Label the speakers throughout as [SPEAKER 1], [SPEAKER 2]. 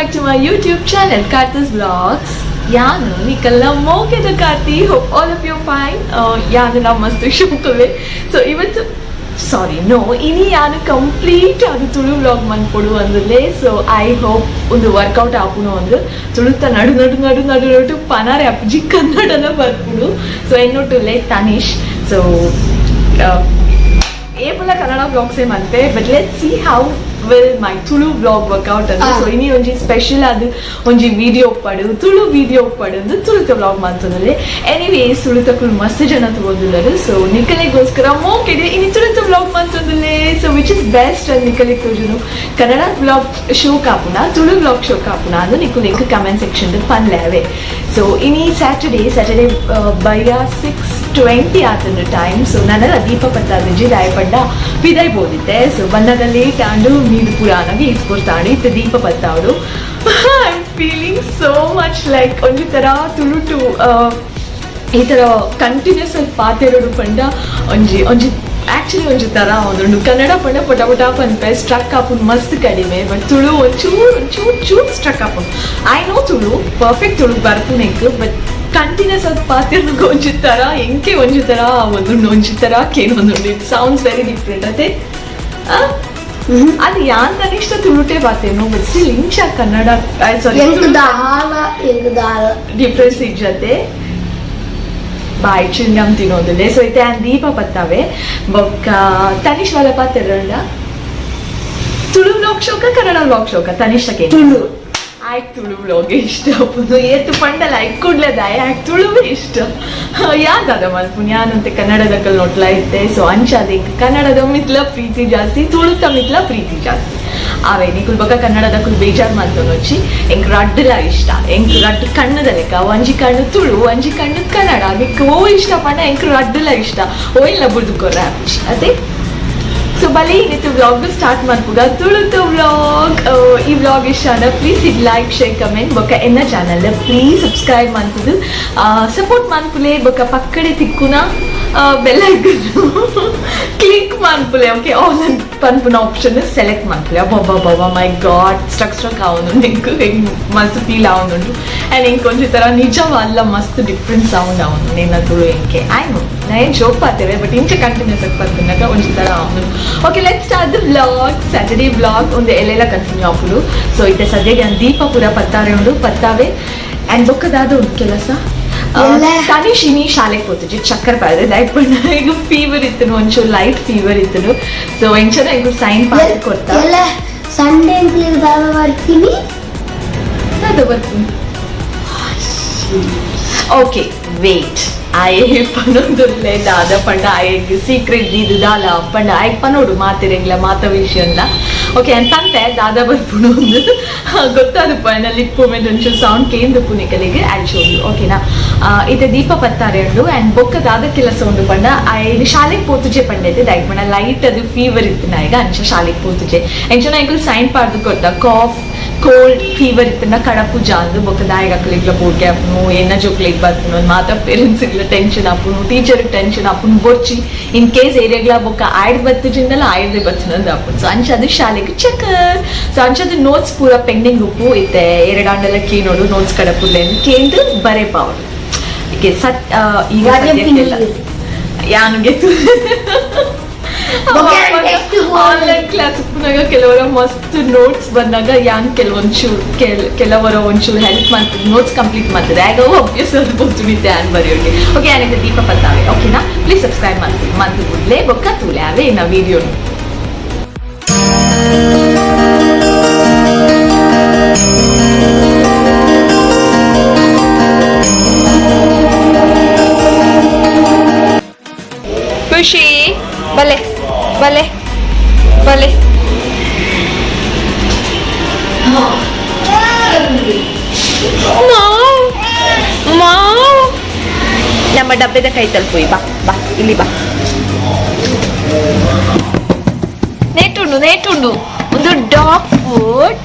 [SPEAKER 1] Back to my YouTube channel Karthi's Vlogs. ಯಾನು ನಿಕಲ್ನ ಮೋಕೆದ Karti. Hope all of you fine. ಯಾನು ನಾ ಮಸ್ತ್ ಶೋಕುವೆ. ಸೊ ಇವತ್ತು, ಸಾರಿ, ನೋ, ಇನಿ ಯಾನು ಕಂಪ್ಲೀಟ್ ಅದು ತುಳು ವ್ಲಾಗ್ ಮನ್ಪೊಡು ಅಂದಲೇ. ಸೊ I hope ಒಂದು ವರ್ಕೌಟ್ ಆಪುನು ಒಂದು. ತುಳುತ ನಡು ನಡು ನಡು ನಡು ನಡು ಪನಾರೆ ಅಪ್ಪುಜಿ, ಕನ್ನಡನ ಬರ್ಪುಡು. ಸೊ ಎನ್ನೊಟ್ಟುಲ್ಲೆ ತನಿಷ್. ಸೊ ಏಪಲ Kannada ವ್ಲಾಗ್ಸೇ ಮನ್ಪೆ, but let's see how will my Tulu vlog workout ಅಂತ. ಸೊ ಇನಿ ಒಂಜಿ ಸ್ಪೆಷಲ್ ಅದು ಒಂಜಿ ವಿಡಿಯೋ ಪಡು, ತುಳು ವಿಡಿಯೋ ಪಡು ಅಂದು ತುಳುತ ವ್ಲಾಗ್ ಮಂತೊಂದುಲ್ಲೆ. ಎನಿವೇಸ್, ತುಳುತಕುಲು ಮಸ್ತ್ ಜನ ತಗೊಂದುಲ್ಲರು. ಸೊ ನಿಕಲೆಗೋಸ್ಕರ ಮೋಕೆಡೆ ಇನಿ ತುಳುತ ವ್ಲಾಗ್ ಮಂತೊಂದುಲ್ಲೆ. ಸೊ which is best ಅಂತ ನಿಕಲೆಗ್ ತೋಜುನು? ಕನ್ನಡ ವ್ಲಾಗ್ ಶೋ ಕಾಪುನ, ತುಳು ವ್ಲಾಗ್ ಶೋ ಕಾಪುನ ಅಂದು ನಿಕುಲು ಎಂಕ್ ಕಮೆಂಟ್ ಸೆಕ್ಷನ್ ಪನ್ಲೆ. ಸೊ ಇನಿ ಸ್ಯಾಟರ್ಡೇ, ಸ್ಯಾಟರ್ಡೇ ಬಯ್ಯ 6:20 ಆತಂದು ಟೈಮ್. ಸೊ ನನ್ನಲ್ಲ ದೀಪ ಪತ್ತಾದಿಜ್ಜಿ, ದಾಯ ಪಂಡ ಪಿದೈ ಪೋದಿತ್ತೆ. ಸೊ ಬಂದಾಗ ಲೇಟ್ ಆಂಡು, ಮೀದು ಪುರಾಣಗೆ ಈತ್ ಕೊಡ್ತಾಂಡು, ಇತ್ತ ದೀಪ ಪತ್ತಾವಡು. I am feeling so much like ಒಂಜಿ ಥರ ತುಳುಟು ಈ ಥರ ಕಂಟಿನ್ಯೂಸ್ ಆಗಿ ಪಾತೆರಡು ಪಂಡ ಒಂಜಿ ಒಂಜಿ ಆ್ಯಕ್ಚುಲಿ ಒಂಜಿ ಥರ ಒಂದುಂಡು. ಕನ್ನಡ ಪಂಡ ಪಟ ಪಟ ಪನ್ಪೆ, ಸ್ಟ್ರಕ್ ಆಪುಂಡು ಮಸ್ತ್ ಕಡಿಮೆ. ಬಟ್ ತುಳು ಒಂಚೂರು ಒಂಚೂರು ಚೂರು ಸ್ಟ್ರಕ್ ಆಪುಂಡು. I know Tulu perfect, Tulu ಬರ್ಪುನೆಕ್, but continuous ಆಗಿ ಪಾತೆರ್ನಗ ಒಂಜಿ ಥರ ಎಂಕೆ ಒಂಜಿ ಥರ ಒಂದುಂಡು, ಒಂಜಿ ಥರ ಕೇನೊಂದುಂಡು. It sounds very different ಅದೇ. ಅದು ಯಾನ್ ತನಿಷ್ಟ ತುಳುಟೆ ಪಾತೇನು, ಬಟ್ ಸ್ಟಿಲ್ ಇಂಚ ಕನ್ನಡ, ಸಾರಿ.
[SPEAKER 2] ಎಂಕ್ ದಾಲ, ಎಂಕ್ ದಾಲ.
[SPEAKER 1] ಡಿಫ್ರೆನ್ಸ್ ಇಜ್ಜತೆ. ಬಾಯ್ ಚಿಂಗಮ್ ತಿನ್ನೋದಿಲ್ಲ. ಸೊ ಇತ್ತೆ ಆನ್ ದೀಪ ಪತ್ತಾವೆ. ಬೊಕ್ಕ ತನಿಷ್ ವಾಲ ಪಾತೆರಂಡ ತುಳು ವ್ಲಾಗ್ ಶೋಕ, ಕನ್ನಡ ವ್ಲಾಗ್ ಶೋಕ ತನಿಷಕ್ಕೆ?
[SPEAKER 2] ತುಳು.
[SPEAKER 1] ಆಯ್ತು, ತುಳು ವ್ಲಾಗ್ ಇಷ್ಟ ಆಪುಂಡು. ಏತ್ ಪಂಡಲ ಐಕ್ ಕೂಡ್ಲೆದಾಯ ಆಯ್ತು, ತುಳುವೇ ಇಷ್ಟ. ಯಾವ್ದಾದ ಮಲ್ಪುನ್ ಯಾನಂತೆ ಕನ್ನಡದಕಲ್ ನೋಟ್ಲ ಇತ್ತೆ. ಸೊ ಅಂಚಾದ ಎಂಕ್ ಕನ್ನಡದ ಮಿತ್ಲ ಪ್ರೀತಿ ಜಾಸ್ತಿ, ತುಳುತ ಮಿತ್ಲ ಪ್ರೀತಿ ಜಾಸ್ತಿ. ಆವೆ ನಿಕುಲ್ ಬೊಕ ಕನ್ನಡದಕುಲು ಬೇಜಾರ್ ಮಲ್ತೊನೊಚ್ಚಿ. ಎಂಕ್ ರಡ್ಡುಲ ಇಷ್ಟ. ಎಂಕ್ ರಡ್ಡು ಕಣ್ಣುದ ಲೆಕ್ಕ, ಒಂಜಿ ಕಣ್ಣು ತುಳು, ಒಂಜಿ ಕಣ್ಣು ಕನ್ನಡ. ನಿಕ್ ಓ ಇಷ್ಟ ಪಂಡ ಎಂಕ್ ರಡ್ಡುಲ ಇಷ್ಟ. ಓ ಇಲ್ಲ ಬುಡ್ದು ಕೊರ್ರೆ ಆಪುಜಿ ಅದೇ. ಸೊ ಬಲೆ ಇನ್ನಿತ್ತು ವ್ಲಾಗ್ ಸ್ಟಾರ್ಟ್ ಮನ್ಪುಗ, ತುಳುತ ವ್ಲಾಗ್. ಈ ವ್ಲಾಗ್ ಇಷ್ಟ ಆಂಡ ಪ್ಲೀಸ್ ಇದು ಲೈಕ್, ಶೇರ್, ಕಮೆಂಟ್ ಬೊಕ್ಕ ಎನ್ನ ಚಾನಲ್ ಪ್ಲೀಸ್ ಸಬ್ಸ್ಕ್ರೈಬ್ ಮನ್ಪುದು ಸಪೋರ್ಟ್ ಮನ್ಪುಲೆ. ಬೊಕ್ಕ ಪಕ್ಕಡೆ ತಿಕ್ಕುನ ಬೆಲ್ ಐಕನ್ ಕ್ಲಿಕ್ ಮನ್ಪುಲೆ. ಓಕೆ, ಆಲ್ ಪನ್ಪುನ ಆಪ್ಷನ್ ಸೆಲೆಕ್ಟ್ ಮನ್ಪುಲೆ. ಅಬ್ಬಬ್ಬಬ್ಬ, ಮೈ ಗಾಡ್, ಸ್ಟ್ರಕ್ ಸ್ಟ್ರಕ್ ಆವೊಂದುಂಡು. ಎಂಕ್ ಹೆಂಗ್ ಮಸ್ತ್ ಫೀಲ್ ಆವೊಂದುಂಡು. ಆ್ಯಂಡ್ ಎಂಕ್ ಒಂಜಿ ಥರ ನಿಜವಲ್ಲ ಮಸ್ತ್ ಡಿಫ್ರೆಂಟ್ ಸೌಂಡ್ ಆವೊಂದು ನಿನ್ನ ತುಳು ಎಂಕೆ. I know, ನಾ ಏನು ಜೋಕ್ ಪಾತೇವೆ, ಬಟ್ ಇಂಚ ಕಂಟಿನ್ಯೂಸ್ ಆಗಿ ಪತ್ತಿನಾಗ ಒಂಜಿ ಥರ ಆವೊಂದುಂಡು. Okay, let's start the vlog. Saturday vlog ಒಂದು ಎಲ್ಲೆಲ್ಲ ಕಂಟಿನ್ಯೂ ಆಪುಂಡು. ಸೊ ಇತ್ತೆ ಸದ್ಯಕ್ಕೆ ದೀಪ ಪೂರ ಪತ್ತಾರೆ ಉಂಡು, ಪತ್ತಾವೆ. ಆ್ಯಂಡ್ ಬೊಕ್ಕದಾದ ಉಂಡು ಕೆಲಸ.
[SPEAKER 2] ಎಲ್ಲ?
[SPEAKER 1] ತನಿಷ್ ಇನಿ ಶಾಲೆಗೆ ಪೋತುಜಿ, ಚಕ್ಕರ್ ಪಾಡ್ದೆ. ಲೈಕ್ ಪಂಡ ಈಗ ಫೀವರ್ ಇತ್ತನು, ಒಂಚೂರು ಲೈಟ್ ಫೀವರ್ ಇತ್ತನು. ಸೊ ಎಂಚನ ಈಗ ಸೈನ್ ಪಾಡ್ ಕೊಡ್ತಾ.
[SPEAKER 2] ಎಲ್ಲ ಸಂಡೇ ಅಂತ ದಾದ ಬರ್ತೀನಿ.
[SPEAKER 1] ಅದು ಬರ್ತೀನಿ. ಓಕೆ, ವೇಟ್, ಆಯೆ ಪನೊಂದುಲ್ಲೆ. ದಾದ ಪಂಡ ಆಯೆಗ್ ಸೀಕ್ರೆಟ್ ದೀದು ದಾಲ ಪಂಡ ಆಯ್ ಪನೋಡು ಮಾತೆರೆಗ್ಲ ಮಾತ ವಿಷಯನ್ಲ. ಓಕೆ, ಆ್ಯಂಡ್ ಪಂಪೆ ದಾದ ಬರ್ಪುಡು ಒಂದು ಗೊತ್ತಾದ ಪಂಡ ಲಿಪ್ಪು ಮೇಲೆ ಒಂಚೂರು ಸೌಂಡ್ ಕೇಂದು ಪುನಿಕಲಿಗೆ I show you, ಓಕೆನಾ? ಇತ್ತೆ ದೀಪ ಪತ್ತಾರೆ ಉಂಡು. ಆ್ಯಂಡ್ ಬೊಕ್ಕ ದಾದ ಕೆಲಸ ಉಂಡು ಪಂಡ ಆಯ್ ಶಾಲೆಗೆ ಪೋತುಜೆ ಪಂಡೈತೆ. ದಾಯೆಗ್ ಪಂಡ ಲೈಟ್ ಅದು ಫೀವರ್ ಇತ್ತು ನಾಯಿಗ, ಅಂಚ ಶಾಲೆಗೆ ಪೋತುಜೆ. ಎಂಚನ ಎಂಕುಲು sign ಪಾಡ್ದು ಕೊರ್ತ, calf cold fever ಇತ್ತಂಡ Kadapu ಜಾಂದು. ಬೊಕ್ಕ ದಾಯಗ ಅಕ್ಲೆಗ್ಲ ಬೋಡ್ಗೆ ಆಪುನು, ಎನ್ನ ಜೋಕ್ಲೆಗ್ ಬರ್ಪುನು, ಮಾತ ಪೇರೆಂಟ್ಸ್ಗ್ಲ ಟೆನ್ಷನ್ ಆಪುನು, ಟೀಚರ್ಗೆ ಟೆನ್ಷನ್ ಆಪುನು. ಬೊರ್ಚಿ, ಇನ್ ಕೇಸ್ ಏರಿಯಾಗ್ಲ ಬೊಕ್ಕ ಆಯ್ಡ್ ಬತ್ತುಜಿಂದಲ ಆಯ್ದೆ ಬತ್ತುನಂದು ಆಪುನು. ಸೊ ಅಂಚ ಅದು ಶಾಲೆಗೆ ಚಕ್ಕರ್. ಸೊ ಅಂಚದು ನೋಟ್ಸ್ ಪೂರ ಪೆಂಡಿಂಗ್ ಉಪ್ಪು. ಇತ್ತೆ ಎರಡಾಂಡಲ ಕೇನೋಡು, ನೋಟ್ಸ್ ಕಡಪುರ್ಲೆ ಕೇಂದು ಬರೆ ಪಾವಡು. ಸತ್ ಈಗ ಸದ್ಯಕ್ಕೆಲ್ಲ ಯಾನು ಗೆತ್ತು. ಆನ್ಲೈನ್ ಕ್ಲಾಸ್ ಉಪ್ಪುನಾಗ ಕೆಲವರ ಮಸ್ತ್ ನೋಟ್ಸ್ ಬಂದಾಗ ಯಾನ್ ಕೆಲವೊಂಚೂರು ಕೆಲವರ ಒಂಚೂರು ಹೆಲ್ಪ್ ಮಾಡ್ತದೆ, ನೋಟ್ಸ್ ಕಂಪ್ಲೀಟ್ ಮಾಡ್ತದೆ. ಆಗ ಅಬ್ವಿಯಸ್ ಅದು ಗೊತ್ತುನಿದ್ದೆ ಆನ್ ಬರೆಯೋಕೆ. ಓಕೆ, ಯಾನಿಗೆ ದೀಪ ಪತ್ತಾವೆ, ಓಕೆನಾ? ಪ್ಲೀಸ್ ಸಬ್ಸ್ಕ್ರೈಬ್ ಮಾಡ್ತೀವಿ ಮಂತು ಬುಡ್ಲೆ. ಬೊಕ್ಕ ತೂಲೆ ಅವೇ ನಾ ವಿಡಿಯೋ. ಖುಷಿ, ಬಲೆ ಬಲೆ ಬಲೆ. ಮಾವ್ ಮಾವ್, ನಮ್ಮ ಡಬ್ಬೆದ ಕೈ ತಲುಪುಯಿ. ಬಾ ಬಾ, ಇಲ್ಲಿ ಬಾ. ನೇಟುಂಡು ನೇಟುಂಡು. ಒಂದು ಡಾಗ್ ಫುಡ್,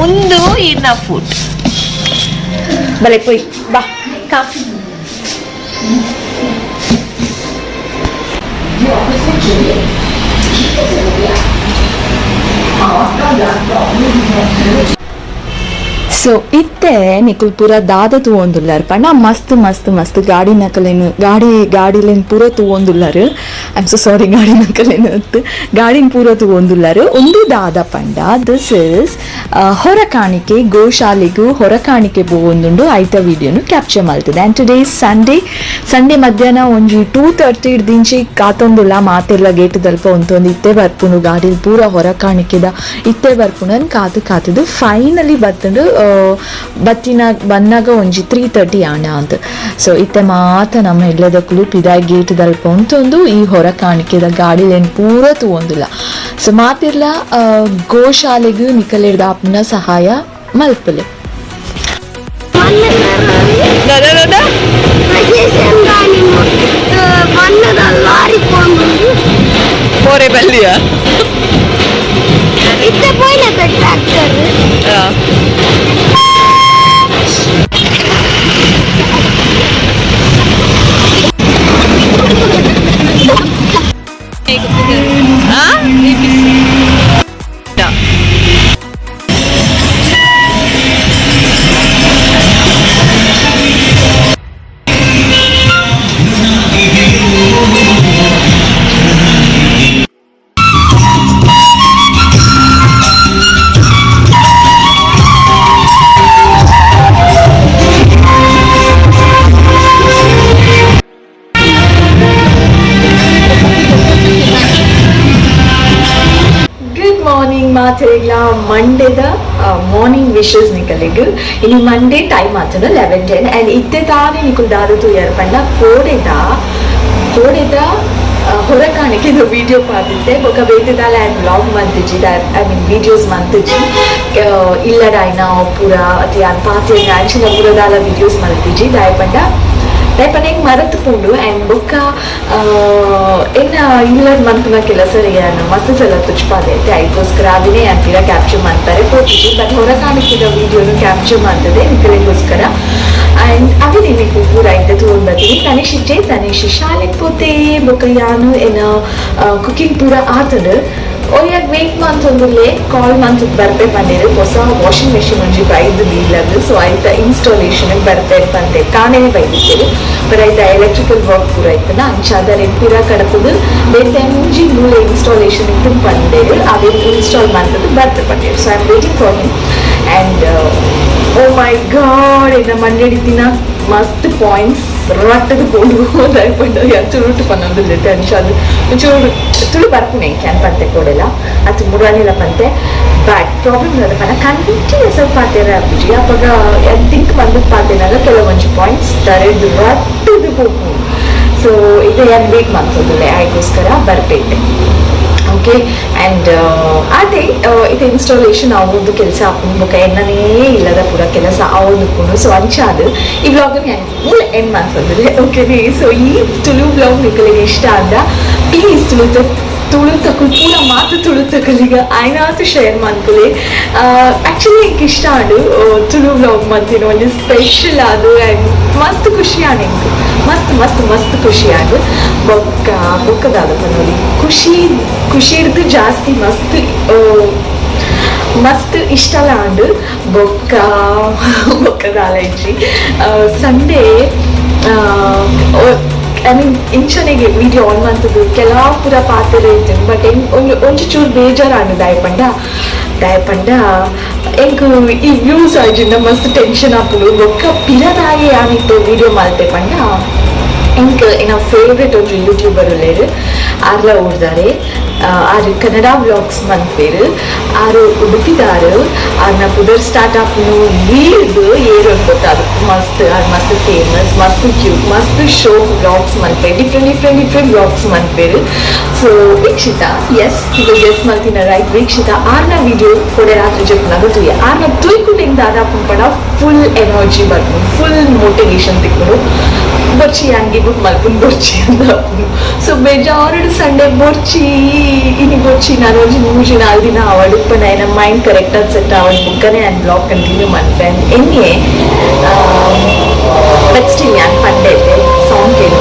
[SPEAKER 1] ಒಂದು ಇನ್ನ ಫುಡ್. ಬಲೆ ಪೊಯ್ ಬಾ ಕಾ. So ಇತ್ತೆ ನಿಕುಲ್ ಪೂರ ದಾದ ತೂವೊಂದುಲ್ಲಾರ್ ಪಂಡ ಮಸ್ತ್ ಮಸ್ತ್ ಮಸ್ತ್ ಗಾಡಿ ನಕಲೇನು ಗಾಡಿ ಗಾಡಿಲೇನ್ ಪೂರ ತೂವೊಂದುಲ್ಲಾರ್. I am so sorry, ಗಾಡಿ ನಕಲೇನು ಗಾಡಿನ ಪೂರ ತೂವೊಂದುಲ್ಲಾರ್. ಒಂದು ದಾದ ಪಂಡ this is ಹೊರಕಾಣಿಕೆ, ಗೋಶಾಲೆಗು ಹೊರಕಾಣಿಕೆ ಪೋವೊಂದುಂಡು. ಐತ ವಿಡಿಯೋನು capture ಮಲ್ತದೆ. And today is Sunday. Sunday ಮಧ್ಯಾಹ್ನ ಒಂಜಿ 2:30 ದಿಂಚಿ ಕಾತೊಂದುಲ್ಲ ಮಾತೆಲ್ಲ ಗೇಟ್ ದಲ್ಪ ಒಂತೊಂದು ಇತ್ತೆ ಬರ್ಪುಂಡು ಗಾಡಿಲ್ ಪೂರ ಹೊರಕಾಣಿಕೆದ ಇತ್ತೆ ಬರ್ಪುಂಡು ಕಾತು ಕಾತುದು ಫೈನಲಿ ಬತ್ತುಂಡು. ಬತ್ತಿನ ಬನ್ನಾಗ ಒಂಜಿ 3:30 ಆಂಡ ಅಂತ. ಸೊ ಇತ್ತೆ ಮಾತ ನಮ್ಮ ಇಲ್ಲದಕ್ಕಲು ಪಿದಾಯ್ ಗೇಟ್ ದಲ್ಪ ಉಂತೊಂದು ಈ ಹೊರ ಕಾಣಿಕೆದ ಗಾಡಿಲೇನ್ ಪೂರ ತೂವೊಂದುಲ್ಲ. ಸೊ ಮಾತಿರ್ಲ ಗೋಶಾಲೆಗು ನಿಕಲೆರ್ದ ಆಪುನ ಸಹಾಯ ಮಲ್ಪಲೆ. ಪೋರೆ ಬಲ್ಲಿಯ
[SPEAKER 2] ಇತ್ತೆ ಪೋಯಿನ tractor.
[SPEAKER 1] Good morning ಮಾತೆರೆಗ್ಲ ಮಂಡೇದ morning wishes ನಿಕಲೆಗ್. ಇನಿ ಮಂಡೇ ಟೈಮ್ ಆತದ 11:10. ಆ್ಯಂಡ್ ಇತ್ತೆ ತಾನೇ ನಿಕುಲ್ ದಾದ ತೂಯರ್ ಪಂಡ ಕೋಡೆದ ಕೋಡೆದ ಹೊರಕಾಣಿಕೆದ ವಿಡಿಯೋ ಪಾದಿತ್ತೆ. ಬೊಕ ಬೇತೆ ದಾಲ ಆ್ಯಂಡ್ ವ್ಲಾಗ್ ಮಂತಿಜಿ, I mean videos ಮಂತಿಜಿ. ಇಲ್ಲಡಾಯ್ನ ಪೂರ ಅತಿ ಯಾನ್ ಪಾತೆ ಅಂಚಿನ ಪೂರ ದಾಲ ವಿಡಿಯೋಸ್ ಮಲ್ತಿಜಿ. ದಾಯ ಪಂಡ ದಾಯಪಂಡ ಎಂಕ್ ಮರತ್ ಪೋಂಡು. ಆ್ಯಂಡ್ ಬೊಕ್ಕ ಎನ್ನ ಇಲ್ಲಡ್ ಮನ್ಪುನ ಕೆಲಸ ಯಾನ್ ಮಸ್ತ್ ಸಲ ತುಚ್ಪಾದೆ ಐತೆ, ಐಕೋಸ್ಕರ ಅವಿನೇ ಅಂತೀರ ಕ್ಯಾಪ್ಚರ್ ಮಾಡ್ತಾರೆ ಪೋತಿಜಿ. ಬಟ್ ಹೊರಕಾಣಿಕೆದ ವಿಡಿಯೋನು ಕ್ಯಾಪ್ಚರ್ ಮಾಡ್ತದೆ ನಿಕಲೆಗೋಸ್ಕರ. ಆ್ಯಂಡ್ ಅವಿನೇ ನಿಕ್ಕು ಪೂರ ಐತೆ ತೂವೊಂದು ಬರ್ತೀನಿ. ತನಿಷ್ ಇಜ್ಜೆ, ತನಿಷ್ ಶಾಲೆಗ್ ಪೋತೆ. ಬೊಕ್ಕ ಯಾನು ಎನ್ನ ಕುಕಿಂಗ್ ಪೂರ ಆತಂಡು. ಒರಿಯಾಗ ವೇಟ್ ಮಂತೊಂದುಲ್ಲೆ, ಕಾಲ್ ಮಂತ್ ಬರ್ಪೆ ಪಂಡೇರು. ಹೊಸ ವಾಷಿಂಗ್ ಮೆಷಿನ್ ಒಂಜಿ ಬೈದು ಇಲ್ಲದು. ಸೊ ಐತ ಇನ್ಸ್ಟಾಲೇಷನ್ ಬರ್ಪೆ ಪಂತೆ ಕಾಣೆನೆ ಬೈದಿತ್ತೇವೆ. ಬಟ್ ಐತ ಎಲೆಕ್ಟ್ರಿಕಲ್ ವರ್ಕ್ ಪೂರ ಇತ್ತನ ಅಂಚಾದ ಪಿರ ಕಡಪುದು ಬೇತೆ ಒಂಜಿ ಮೂಲೆ ಇನ್ಸ್ಟಾಲೇಷನ್ ಇತ್ತು ಪಂಡೇರು. ಅವೇ ಇನ್ಸ್ಟಾಲ್ ಮಂತದ್ದು ಬರ್ಪೆ ಪಂಡೇರು. So I am waiting for him. And oh my god, ಎನ್ನ ಮಂಡೆಡಿತ್ತಿನ ಮಸ್ತ್ ಪಾಯಿಂಟ್ಸ್ ರಟ್ಟದ ಪೋಂಡು. ದಯಪಂಡ ತುಳುಟು ಪನ್ನೊಂದುಲ್ಲೆತೆ ಅಂಚಾದ್ ಒಂಚೂರು ತುಳು ಬರ್ಪುನೆ can ಪಂತೆ ಕೊಡೆಲ ಅದು ಮುರಾನಿಲ ಪಂತೆ. ಬಟ್ ಪ್ರಾಬ್ಲಮ್ ಪಂಡ ಕಂಟಿನ್ಯೂಸ್ ಆಗಿ ಪಾತೆರ ಆಪುಜಿ. ಅಪಗ ಥಿಂಕ್ ಬಂದು ಪಾತೆನಾಗ ಕೆಲವೊಂಜಿ ಪಾಯಿಂಟ್ಸ್ ತರೆದು ರಟ್ಟದು ಪೋಪುಂಡು. ಸೊ ಇದು ಯಾನ್ ವೇಟ್ ಮಂತೊಂದುಲ್ಲೆ, ಐಗೋಸ್ಕರ ಬರ್ಪೇತೆ. ಓಕೆ, ಆ್ಯಂಡ್ ಅದೇ ಇದು ಇನ್ಸ್ಟಾಲೇಷನ್ ಆವೊಂದು ಕೆಲಸ ಆಪುಂಡು. ಬೊಕ ಎನ್ನನೇ ಇಲ್ಲದ ಪೂರ ಕೆಲಸ ಆವೊಂದುಪ್ಪುಂಡು. ಸೊ ಅಂಚಾದ್ ಈ ವ್ಲಾಗ್ ಎಂಡ್ ಮಂತೊಂದುಲ್ಲೆ. ಓಕೆ, ಸೊ ಈ ತುಳು ವ್ಲಾಗ್ ನಿಕಲೆಗ್ ಇಷ್ಟ ಆದ ಪ್ಲೀಸ್ ತುಳುತ ತುಳುತಕುಲು ಪೂರ ಮಾತು ತುಳುತಕಲಿಗ ಆಯ್ನಾತು ಶೇರ್ ಮನ್ಪುಲೆ. ಆ್ಯಕ್ಚುಲಿ ಎಂಕ್ ಇಷ್ಟ ಆಂಡು ತುಳು ವ್ಲಾಗ್ ಮಂತಿನ ಒಂಜಿ ಸ್ಪೆಷಲ್ ಅದು. ಆ್ಯಂಡ್ ಮಸ್ತ್ ಖುಷಿ ಆಂಡ್ ಎಂಕ್ ಮಸ್ತ್ ಮಸ್ತ್ ಮಸ್ತ್ ಖುಷಿ ಆಂಡ್. ಬೊಕ್ಕ ಬೊಕ್ಕದಾದ ಪನೊಲಿ ಖುಷಿ ಖುಷಿ ಹಿಡ್ದು ಜಾಸ್ತಿ ಮಸ್ತ್ ಮಸ್ತ್ ಇಷ್ಟಲ ಆಂಡ್. ಬೊಕ್ಕ ಬೊಕ್ಕದಾಲ ಇಜ್ಜಿ. Sunday I mean ಇಂಚನೆಗೆ video on ಮಂತದ್ದು ಕೆಲವು ಪೂರ ಪಾತೆರ ಇತ್ತು. ಬಟ್ ಒಂಜಿ ಒಂಜಿ ಚೂರು ಬೇಜಾರು ದಾಯಪಂಡ ದಾಯಪಂಡ ಎಂಕ್ ಈ ವ್ಯೂಸ್ ಆಜಿಂದ ಮಸ್ತ್ ಟೆನ್ಷನ್ ಆಪುಂಡು. ಬೊಕ್ಕ ಪಿರದಾಯೆ ಯಾನಿತ್ತು ವಿಡಿಯೋ ಮಲ್ತೆ ಪಂಡ ಎಂಕ್ ಎನ್ನ ಫೇವ್ರೆಟ್ ಒಂಜಿ ಯೂಟ್ಯೂಬರ್ ಉಲ್ಲೆರ್, ಆರ್ಲ ಊರ್ದಾರೆ. ಆರ್ ಕನ್ನಡ ವ್ಲಾಗ್ಸ್ ಮನ್ಪೇರು. ಆರು ಉಡುಪಿದಾರು. ಆರ್ನ ಪುದರ್ ಸ್ಟಾರ್ಟ್ ಆಪುನು ವೀರ್ದು ಏರು ಗೊತ್ತಾದು. ಮಸ್ತ್ ಆರ್ ಮಸ್ತ್ ಫೇಮಸ್, ಮಸ್ತ್ ಕ್ಯೂಟ್, ಮಸ್ತ್ ಶೋ ವ್ಲಾಗ್ಸ್ ಮನ್ಪೇರು. Different different different vlogs ಮನ್ಪೇರು. So Veekshita, S ಈಗ ಗೆಸ್ ಮಲ್ತಿನ ರೈಟ್, ವೀಕ್ಷಿತಾ ಆರ್ನ ವಿಡಿಯೋ ಕೊಡೆ ರಾತ್ರಿ ಜೊತೆ ತೂಯ. ಆರ್ನ ತೂಯ್ಕೊಂಡು ಹೆಂಗ್ ದಾದ ಪಂಪಣ ಫುಲ್ ಎನರ್ಜಿ ಬರ್ಪುಂಡು, ಫುಲ್ ಮೋಟಿವೇಶನ್ ತಿಕ್ಕೊಂಡು ಬೊರ್ಚಿ ಹಂಗೆ ಬುಕ್ ಮಲ್ಪುನ್ ಬೊರ್ಚಿ ಅಂತ. ಸೊ ಬೇಜಾರು ಸಂಡೇ ಬೊರ್ಚಿ ಇನಿ ಬೊರ್ಚಿ ನಾನು ಒಂಜಿ ಮೂಜಿ ನಾಲ್ ದಿನ ಆವಡ್ ಉಪ್ಪನ ಎನ್ನ ಮೈಂಡ್ ಕರೆಕ್ಟ್ ಆಗಿ ಸೆಟ್ ಆವಡ್ ಬುಕ್ಕನೆ and blog continue ಮನ್ಪೆ ಎನ್ಯೆ. But still ಯಾನ್ ಪಂಡೆ ಸೌಂಡ್ ಕೇಳಿ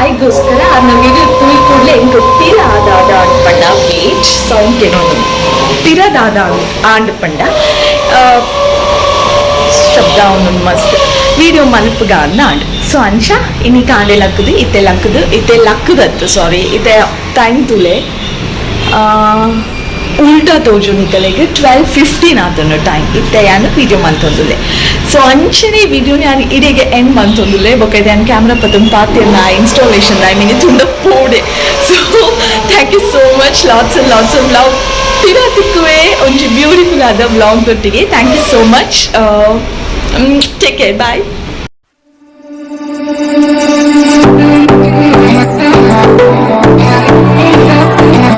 [SPEAKER 1] ಐಗೋಸ್ಕರ ಅದನ್ನ ವಿಡಿಯೋ ತುಯ್ ಕೂಡಲೇ ಎಂಕ್ ಪಿರ ಆದ ಆಂಡ್ ಪಂಡ ವೇಟ್ ಸೌಂಡ್ ಕೇಳೋದು ಪಿರದಾದ ಆಂಡ್ ಪಂಡ ಶಬ್ದ ಒಂದೊಂದು ಮಸ್ತ್ ವಿಡಿಯೋ ಮಲ್ಪುಗ ಅಂದ್. ಸೊ ಅಂಚ ಇನಿ ಕಾಂಡೆ ಲಕ್ಕದು, ಇತ್ತೆ ಲಕ್ಕದು, ಇತ್ತೆ ಲಕ್ಕದತ್ತು, ಸಾರಿ, ಇತ್ತೆ ಟೈಮ್ ತುಲೆ ಉಲ್ಟಾ ತೋಜು ನಿಕಲೆಗ್. 12:15 ಆತುಂಡು ಟೈಮ್. ಇತ್ತೆ ಯಾನ್ ವಿಡಿಯೋ ಮಲ್ತೊಂದುಲ್ಲೆ. ಸೊ ಅಂಚನೆ ವಿಡಿಯೋ ಯಾನ್ ಇಡೆಗೆ ಎಂಡ್ ಮಲ್ತೊಂದುಲ್ಲೆ. ಬೊಕ್ಕ ಯಾನ್ ಕ್ಯಾಮ್ರಾ ಪತ್ತೊಂದು ಪಾತೆರ್ನ ಇನ್ಸ್ಟಾಲೇಷನ್ I mean ತುಂಡ ಪೋಡೆ. So thank you so much, lots and lots of love. ಪಿರ ತಿಕ್ಕುವೆ ಒಂಜಿ ಬ್ಯೂಟಿಫುಲ್ ಆದ vlog ದೊಟ್ಟಿಗೆ. Thank you so much, take care, bye.